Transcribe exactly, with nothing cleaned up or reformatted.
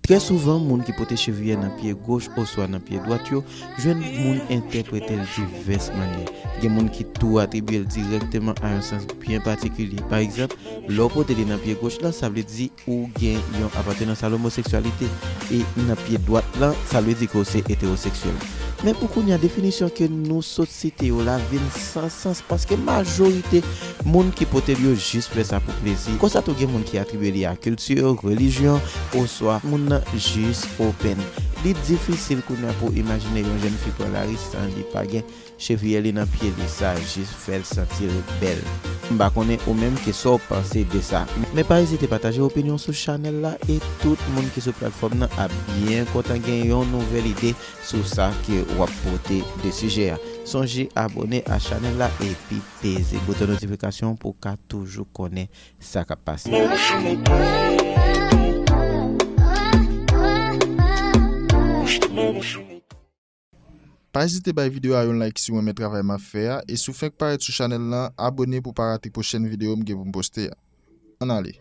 Trè souvan, moun ki pote cheviyè nan pye goch oswa nan pye dwat yo jwenn moun entèprete l divès mannyè. Gen moun ki tou atribye l dirèkteman a yon sans byen patikilye. Pa egzanp, lè w pote li nan pye goch la, sa vle di ou gen yon apatenans a lomoseksyalite, e nan pye dwat la, sa vle di ke w se etewoseksyèl. Men pou kounye a, definisyon ke nou sot site yo la vin san sans, paske majorite moun ki pote l yo jis fè sa pou plezi. Konsa tou, gen moun ki atribye li a kilti, relijyon, oswa moun nan jis open. Li difisil kounye a pou w imajine yon jèn fi pran lari san li pa gen cheviyè li nan pye li, sa jis fè l santi l bèl. M pa konnen ou menm ki sa w panse de sa. Men pa ezite pataje opinyon sou chanèl la, e tout moun ki sou platfòm nan ap byen kontan gen yon nouvèl ide sou sa ke w ap pote de sijè a. Sonje abòne a chanèl la epi peze bouton notifikasyon pou w ka toujou konnen sa k ap pase. Pa ezite bay videyo a yon like si w renmen travay m ap fè a, e si w fenk parèt sou chanèl lan, abòne pou w pa rate pwochèn videyo m gen pou m poste a. Ann ale.